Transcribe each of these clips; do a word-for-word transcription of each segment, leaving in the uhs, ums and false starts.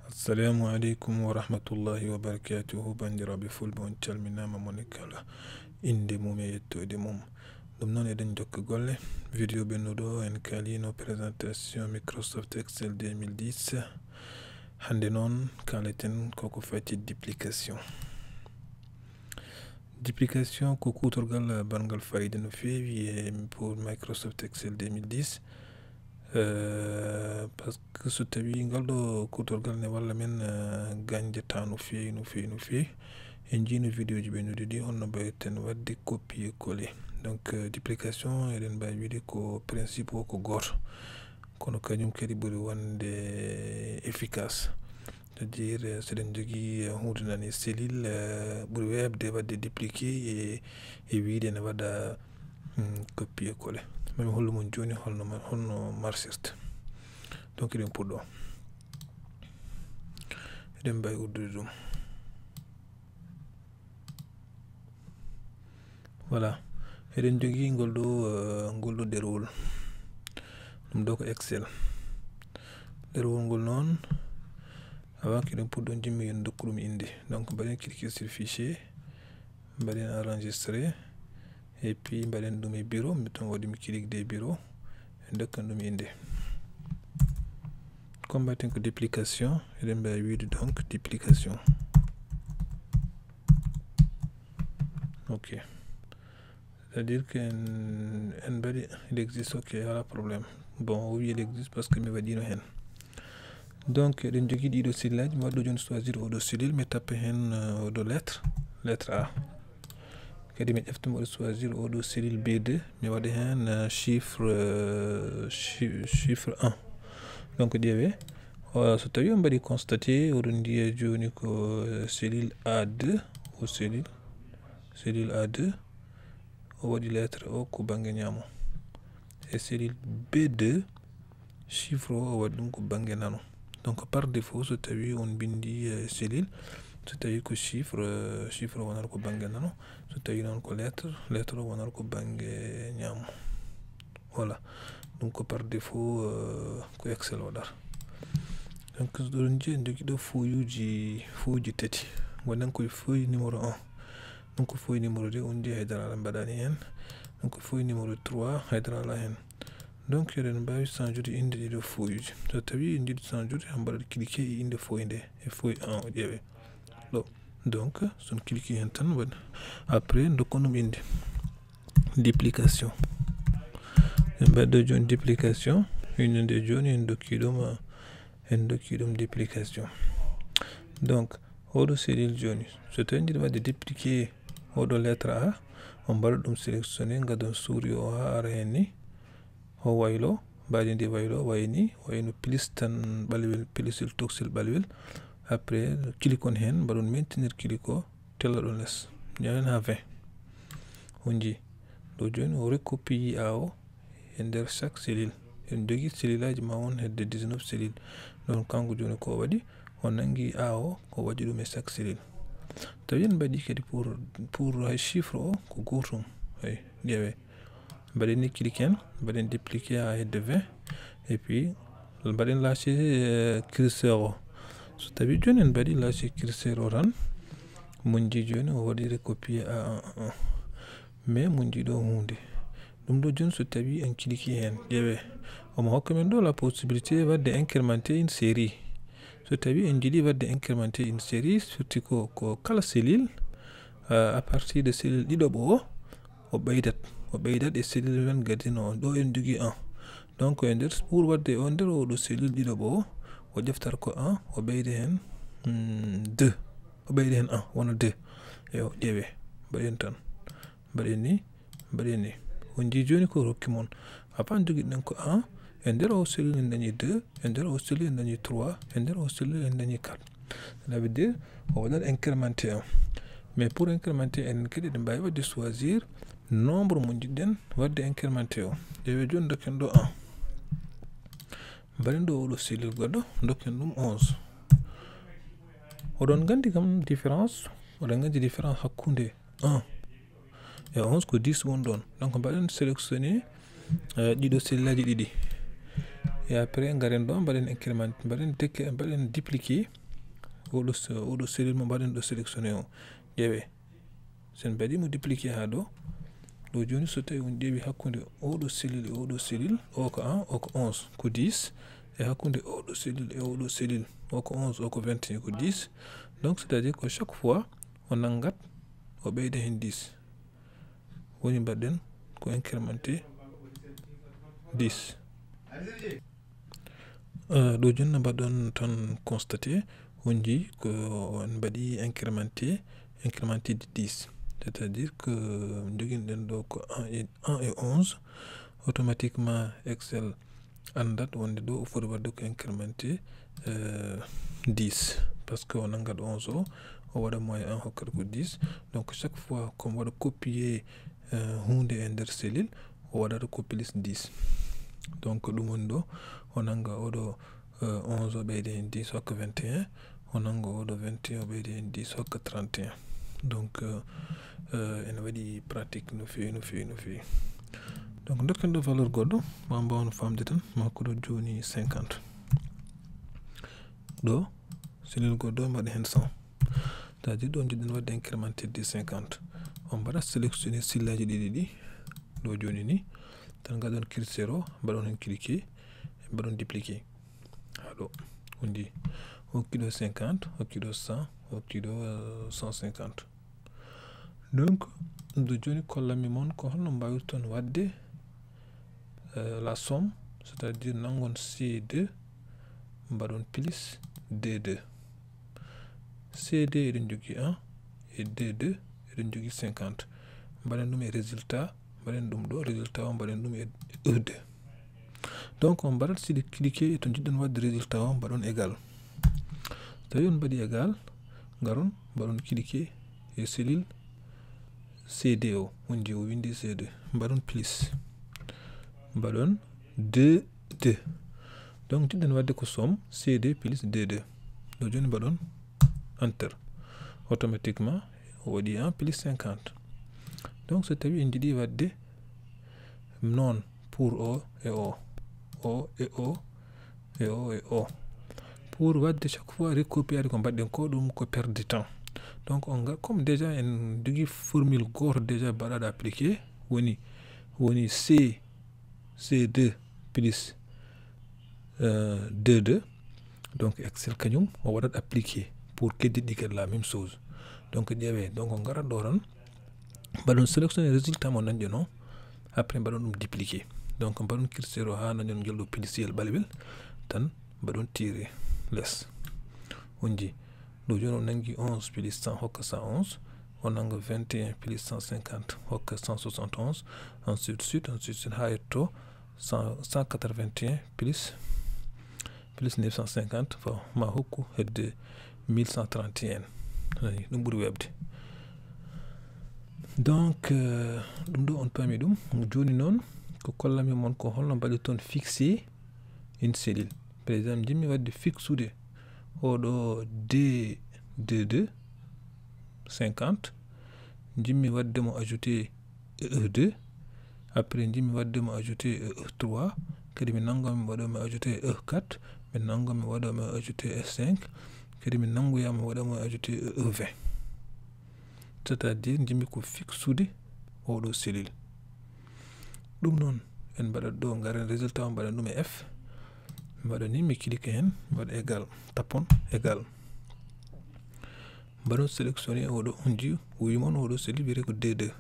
Assalamu aleykum wa rahmatullahi wa barakatuhu. Banndiraaɓe fulɓe, on calminaama, moni kala innde mum e yettoode mum. Ɗum noon, eɗen jokka golle. Video ɓennuɗo, en kaalino présentation Microsoft Excel deux mille dix. Hannde noon, kaaleten koko faati duplication. Duplication ko kuutorgal bangal fayida no feewi e pour Microsoft Excel deux mille dix. Euh, parce que so tawi ngal ɗo kuutorgal ne walla men, euh, gañjata no feewi, no feewi, no feewi. En jiino vidéo ji ɓennuɗi ɗi, honno mbayten waɗde copier coller. Donc, euh, duplication, eɗen mbawi wiide ko principe o ko gooto, kono kañum kadi ɓuri wonde efficace. C'est-à-dire, euh, so eɗen jogii, euh, huunde nani cellule, euh, ɓuri weeɓde waɗde dupliquer e, e wiide ne waɗa, hmm, copier coller. Mami hollu mon jooni holno ma-, holno marchirta. Donc, eɗen puɗɗo. Eɗen mbawi uddude ɗum. Voilà. Eɗen jogii ngol ɗo, euh, ngol ɗo ɗerewol. Ɗum ɗo ko Excel. Ɗerewol ngol noon, avant que eɗen puɗɗo, jimmi en dokku ɗum innde. Donc, mbaɗen cliquer sur fichier, mbaɗen enregistrer, et puis mbaɗen ɗum e bureau, mi ton waɗi mi clique de bureau, en dokkan ɗum innde. Comme mbaɗten ko duplication, eɗen mbawi wiide donc duplication. Ok. C'est-à-dire que en, en mbaɗi, il existe, ok, ala problème. Bon, o wi il existe parce que mi waɗino hen. Donc, eɗen jogii ɗiɗo cellule aji, mi waɗi ɗo jooni choisir oɗo cellule, mi tappa hen, euh, oɗo lettre, lettre A. Kadi mi ƴefta, mi waɗa choisir oɗo cellule B deux, mi waɗa hen, euh, chiffre, euh, chi-, chiffre un. Donc, ƴeewe, euh, so tawi on mbaɗi constaté, oɗon njiya jooni ko, euh, cellule A deux, o cellule, cellule A deux, o waɗi lettre O ko bannge ñaamo. E cellule B deux, chiffre o, o waɗi ɗum ko bannge nano. Donc, par défaut, so tawi on mbindi, euh, cellule, so tawi ko chiffre, euh, chiffre o wonata ko bannge nano. So tawi noon ko lettre, lettre o wonata ko bannge ñaamo. Voilà. Ɗum ko par défaut, euh, ko Excel waɗata. Donc, so ɗon njiya, en jogii ɗo fooyuuji, fooyuuji tati. Ngonen koye fooy numéro un. Donc, fooy numéro deux, on njiya haydara ala mbaɗani hen. Donc, fooy numéro trois, haydara ala hen. Donc, eɗen mbawi change-ude innde ɗiɗo fooyuuji. So tawi en njiɗi change-ude, en mbaɗat cliquer e innde fooy nde, e fooy un o ƴeewe. Ɗo. Donc, so on cliquer hen tan waɗi. Après, dokkon ɗum innde. Duplication. En mbaɗi ɗo jooni duplication. Innde nde jooni en dokki ɗum, en dokki ɗum duplication. Donc, oɗo cellule jooni, so tawi en njiɗi waɗde dupliquer oɗo lettre A, on mbaɗa ɗum sélectionner, ngadon souris o haa ara hen ni. O waylo, mbaadi ndi waylo, wayi ni, wayi no plus tan ɓalwel, plus il toxel ɓalwel. Après, clique on hen, mbaɗon maintenir clique o, tellaɗon les. Ñamen haa vingt. On njii. Ɗo jooni o recopier A o e nder chaque cellule. En jogii cellule aji ma won hedde dix-neuf cellule. Donc, kanko jooni ko o waɗi, o nangi A o, o waɗi ɗum e chaque cellule. Tawi en mbaɗi kadi pour, pour hay chiffre o ko gootum. Hay, ƴeewe. Mbaɗen ni clique en, mbaɗen dupliquer haa hedde vingt. Et puis, mbaɗen lâcher, euh, curseur o. So tawi jooni en mbaɗi lâcher curseur o tan, mon njii jooni o waɗi recopier A un un un. Mais mon njii ɗo huunde. Ɗum ɗo jooni so tawi en clique hen, ƴeewe. Omo hokka men ɗo la possibilité waɗde incrémenter une série. So tawi en njiɗi waɗde incrémenter une série, firti ko, ko kala cellule, euh, à partir de cellule ɗiɗaɓo o, o ɓeydat, o ɓeydat e cellule men gadino on. Ɗo en jogii un. Donc, e nder, pour waɗde o nder oɗo cellule ɗiɗaɓo o, o ƴeftata ko un, o ɓeyda hen, hmm, deux. O ɓeyda hen un, wona deux. Eyo, ƴeewe. Mbaɗen tan. Mbaɗen ni, mbaɗen ni. On njii jooni ko rokki mon. Avant jogiɗen ko un, e nder o cellule en dañi deux, e nder o cellule en dañi trois, e nder o cellule en dañi quatre. Cela veut dire, o waɗat incrémenter un. Mais pour incrémenter, en kadi eɗen mbawi waɗde choisir nombre mo jiɗɗen waɗde incrémenter o. Ƴeewe jooni dokken ɗo un. Mbaɗen ɗo oɗo cellule goɗɗo, dokken ɗum onze. Oɗon nganndi kam différence, oɗon nganndi différence hakkunde un e onze ko dix woni ɗon. Donc mbaɗen sélectionner, euh, ɗiɗo cellule aji ɗiɗi. Et après, ngaren ɗo, mbaɗen incrément, mbaɗen déc-, mbaɗen dupliquer oɗo se-, oɗo cellule mo mbaɗen ɗo sélectionné o. Ƴeewe, so en mbaɗi mo dupliquer haa ɗo, ɗo jooni so tawi on ƴeewi hakkunde oɗo cellule e oɗo cellule, o ko un, o ko onze, ko dix, e hakkunde oɗo cellule e oɗo cellule, o ko onze, o ko vingt et un, ko dix. Donc, c'est-à-dire que chaque fois, o nanngat, o ɓeyda heen dix. Woni mbaɗen ko incrémenté dix. Euh, ɗo jooni no mbaɗon tan constaté, on njii ko on mbaɗi incrémenté, incrémenté de dix. C'est-à-dire que joginɗen ɗo ko un et, un et onze, automatiquement Excel anndat wonde ɗo o foti waɗde ko incrémenté, euh, dix, parce que o nanngat onze o, o waɗa moins un hokkat ko dix. Donc chaque fois comme waɗa copier, euh, huunde e nder cellule, o waɗata ko plus dix. Donc ɗum woni ɗo, o nannga oɗo, euh, onze o ɓeyda heen dix hokka vingt et un, o nannga oɗo vingt et un o ɓeyda heen dix hokka trente et un. Donc, euh, euh, ene waɗi pratique no feewi, no feewi, no feewi. Donc dokken ɗo valeur goɗɗo, ma mbaawen famde tan, ma ko ɗo jooni cinquante. Ɗo, cellule goɗɗo mbaɗa heen cent. C'est-à-dire ɗo njiɗɗen waɗde incrémenté de cinquante. On mbaɗa sélectionné cellule aji ɗiɗi ɗi, ɗo jooni ni, tan ngaɗon curseur o, mbaɗon heen cliquer, mbaɗon dupliquer. Haa ɗo, on njii, hokki ɗo cinquante, hokki ɗo cent, hokki ɗo, euh, cent cinquante. Donc ɗo jooni kollanmi mon ko holno mbaawirton waɗde, euh, la somme, c'est-à-dire nanngon C deux, mbaɗon plus D deux. C deux eɗen njogii un, e D deux eɗen njogii cinquante. Mbaɗen ɗum e résultat, mbaɗen ɗum ɗo, résultat o mbaɗen ɗum e E deux. Donc on mbaɗat, si cliquer to njiɗɗon waɗde résultat o, mbaɗon égal. Tawi on mbaɗi égal, ngaron mbaɗon cliquer e cellule C deux o, on njii o winndi C deux, mbaɗon plus, mbaɗon deux deux. Donc njiɗɗen waɗde ko somme C deux plus D deux. Ɗo jooni mbaɗon enter. Automatiquement o waɗi un plus cinquante. Donc so tawi en njiɗi waɗde noon pour o e o, o e o, e o e o, pour waɗde chaque fois recopier ko mbaɗɗen ko, ɗum ko perte de temps. Donc on nga-, comme déjà en jogii formule gooto déjà mbaɗaɗo appliqué, woni, woni C, C deux plus, euh, deux deux. Donc Excel kañum o waɗat appliqué pour keddiɗi kadi la même chose. Donc ƴeewe, donc ngarat ɗo tan, mbaɗon sélectionné résultat mo dañɗen o, après mbaɗon ɗum dupliquer. Donc mbaɗon curseur o haa dañɗon ngel ɗo peliciyel ɓaleɓel, tan mbaɗon tirer les. On njii, ɗo jooni o nanngi onze plus cent hokka cent onze, o nannga vingt et un plus cent cinquante hokka cent soixante et onze, ainsi de suite, ainsi de suite, haa yetto cent, cent quatre-vingt et un plus, plus neuf cent cinquante, fo ma hokku hedde mille cent trente et un. Ayi, ɗum ɓuri weeɓde. Donc, euh, ɗum ɗo on paami ɗum. Jooni noon, ko kollanmi mon ko holno mbaɗirton fixer une cellule. Par exemple, njiɗmi waɗde fixude oɗo D deux deux cinquante, njiɗmi waɗde mo ajouter E deux, après njiɗmi waɗde mo ajouter E trois, kadi mi nannga mi waɗa mo ajouter E quatre, mi nannga mi waɗa mo ajouter E cinq, kadi mi nanngoya mi waɗa mo ajouter E vingt. C'est-à-dire njiɗmi ko fixude oɗo cellule. Ɗum noon, en mbaɗat ɗo, ngaren résultat o, mbaɗen ɗum e F. Mi waɗa ni, mi clique heen, mi waɗa égal, tappon égal. Mbaɗon sélectionné oɗo, on njii, o wi mon oɗo cellule wiyetee ko D deux.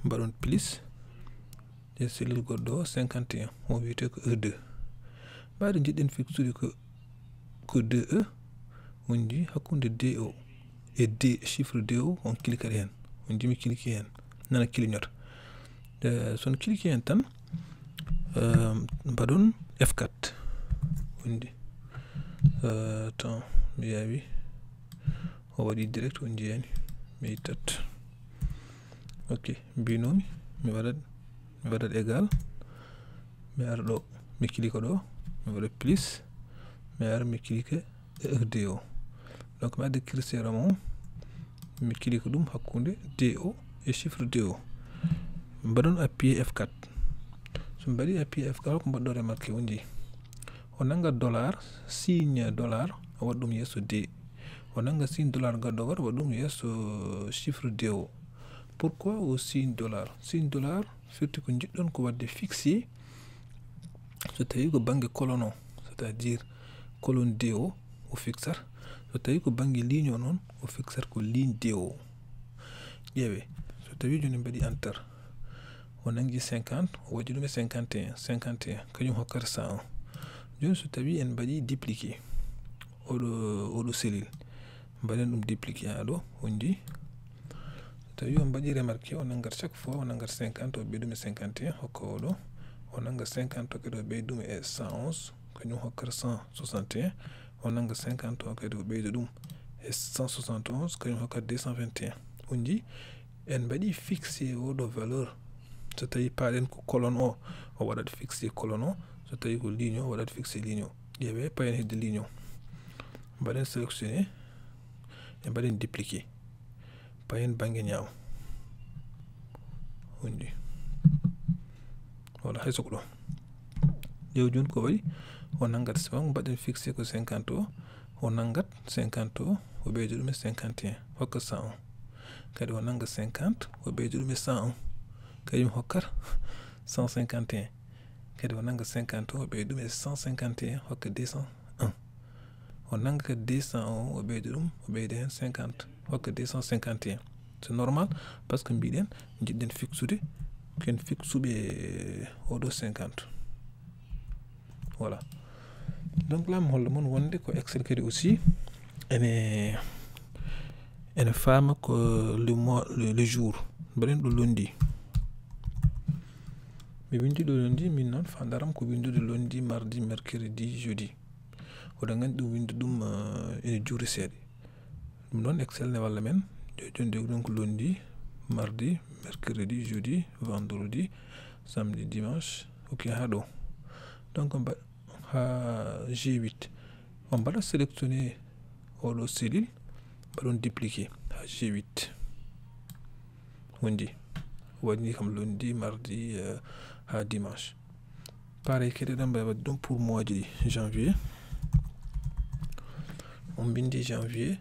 Mbaɗon plus, e cellule goɗɗo o, cinquante et un, o wiyetee ko E deux. Mbaɗo njiɗɗen fixude ko, ko deux E, on njii hakkunde deux o e deux, chiffre deux o, on cliquat heen. On njii mi clique heen, nana clignote. Eh, so on clique heen tan, eh, mbaɗon F quatre. On njii, eh, temps mi yaawi, o waɗi direct, on njiyaani, mi ittat. Ok, mbinoomi, mi waɗat, mi waɗat égal, mi ara ɗo, mi clique ɗo, mi waɗa plus, mi ara mi clique E deux o. Donc mi addi curseur am o, mi clique ɗum hakkunde deux o e chiffre deux o. Mbaɗon appuyer F quatre. So mi mbaɗi appuyer F quatre, ko mbaɗɗo remarqué, on njii. O nanga dollar, signe dollar, o waɗa ɗum yeeso D. O nanga signe dollar gaɗɗo o waɗa ɗum yeeso chiffre D o. Pourquoi o signe dollar? Signe dollar firti ko njiɗɗon ko waɗde fixé. So tawi ko bannge colonne o, c'est-à-dire colonne D o, o fixat. So tawi ko bannge ligne o noon, o fixat ko ligne D o. Ƴeewe, so tawi jooni en mbaɗi enter, o nangi cinquante, o waɗi ɗum e cinquante et un, cinquante et un, kañum hokkata cent un. Jooni so tawi en mbaɗi dupliqué oɗo, oɗo cellule, mbaɗen ɗum dupliqué haa ɗo, on njii. So tawi on mbaɗi remarqué, o nangat chaque fois, o nangat cinquante, o ɓeydi ɗum e cinquante et un, hokka oɗo, o nanga cinquante, o kadi o ɓeydi ɗum e cent onze, kañum hokkata cent soixante et un, o nanga cinquante, o kadi o ɓeyda ɗum e cent soixante et onze, kañum hokkata deux cent vingt et un. On njii, en mbaɗi fixé oɗo valeur. So tawi paaɗen ko colonne o, o waɗat fixé colonne o. So tawi ko ligne o, o waɗat fixé ligne o. Ƴeewe, payen hedde ligne o. Mbaɗen sélectionné, e mbaɗen dupliqué. Payen bannge ñaawo. On njii. Voilà, hay soko ɗo. Ƴeew jooni ko waɗi, o nangat, so mbaɗen fixé ko cinquante o, o nangat cinquante o, o ɓeyda ɗum e cinquante et un, hokka cent un. Kadi o nanga cinquante, o ɓeyda ɗum e cent un, kañum hokkat cent cinquante et un. Kadi o nanga cinquante o, o ɓeyda ɗum e cent cinquante et un, hokka deux cent un. O nanga kadi deux cent un, o ɓeyda ɗum, o ɓeyda heen cinquante, hokka deux cent cinquante et un. C'est normal, parce que mbiɗen, njiɗɗen fixude, ken fixuɓe oɗo cinquante. Voilà. Donc, là mi holla mon wonde ko Excel kadi aussi, ene, ene faama ko le mois, le, le jour. Mbaɗen ɗo lundi. Mi windi ɗo lundi, min noon faandaram ko windude lundi, mardi, mercredi, jeudi. Oɗon nganndi ɗum windu ɗum, eh, ene juuri seeɗa. Ɗum noon Excel ne walla men. Jooni, jooni, donc lundi, mardi, mercredi, jeudi, vendredi, samedi, dimanche. Ok, haa ɗo. Donc, mba-, haa G huit. On mbaɗa sélectionné oɗo cellule, mbaɗon dupliqué haa G huit. On njii. Waɗi kam lundi, mardi, eh, haa dimanche. Pareil kadi eɗen mbawi waɗde ɗum pour mois ji ɗi, janvier. On mbindi janvier,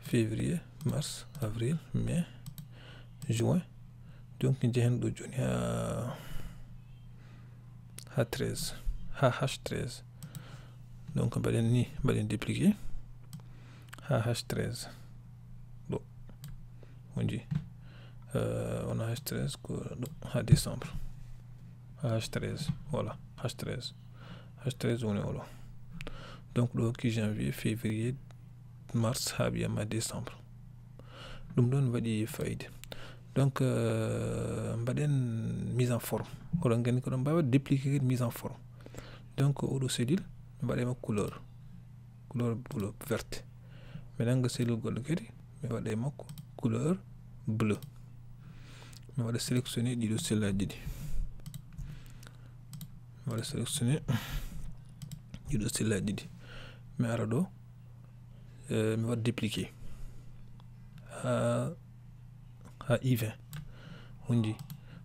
février, mars, avril, mai, juin. Donc njehen ɗo jooni haa, haa treize, haa H treize. Donc mbaɗen ni, mbaɗen dupliqué haa H treize. Ɗo. On njii. Euh, wona H treize, ko ɗo, haa décembre. Haa H treize, voilà, H treize. H treize woni oɗo. Donc ɗo hokki janvier, février, mars, haa wiyama décembre. Ɗum ɗon waɗi fayida. Donc, euh, mbaɗen mise en forme. Oɗon nganndi ko ɗon mbaawa dupliqué kadi mise en forme. Donc oɗo cellule, mbaɗema couleur. Couleur bleu, verte. Mi nanga cellule goɗɗo kadi, mi waɗa e makko couleur bleu. Mi waɗa sélectionné ɗiɗo cellule aji ɗiɗi. Mi waɗa sélectionné ɗiɗo cellule aji ɗiɗi. Mi ara ɗo, eh, mi waɗa dupliqué. Haa, haa I vingt. On njii.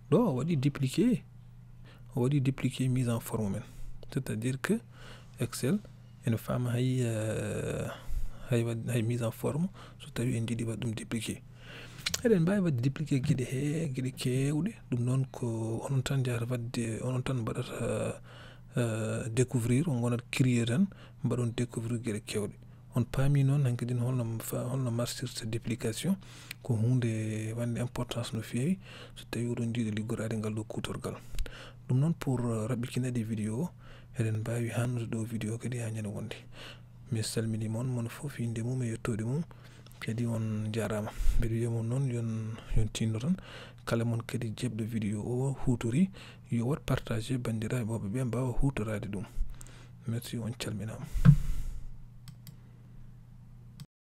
Ɗo o waɗi dupliqué. O waɗi dupliqué mise en forme men. C'est-à-dire que Excel ene faama hay, eh, hay wa-, hay mise en forme, so tawi en njiɗi waɗde ɗum dupliqué. Eɗen mbaawi waɗde dupliqué geɗe he, geɗe keewɗe. Ɗum noon ko onon tan njahata waɗde, onon tan mbaɗata, eh, découvrir, on ngonat créer tan, mbaɗon découvrir geɗe keewɗe. On paami noon hankadi holno fa-, holno marchirta duplication, ko huunde wande importance no feewi, so tawi oɗon njiɗi liggoraade ngal ɗo kuutorgal. Ɗum noon pour, eh, raɓɓikinade vidéo o, eɗen mbaawi hannude ɗo vidéo kadi haa ñande wonde. Mi salmini mon, mon fof innde mum e yettoode mum. Kadi on njaaraama. Mbeɗa wiya mon noon yon, yon tinno tan. Kala mon kadi jeeɓɗo vidéo o huutori, yo waɗ partagé banndiraaɓe mawɓe ɓe mbaawa huutoraade ɗum. Merci, on calminaama.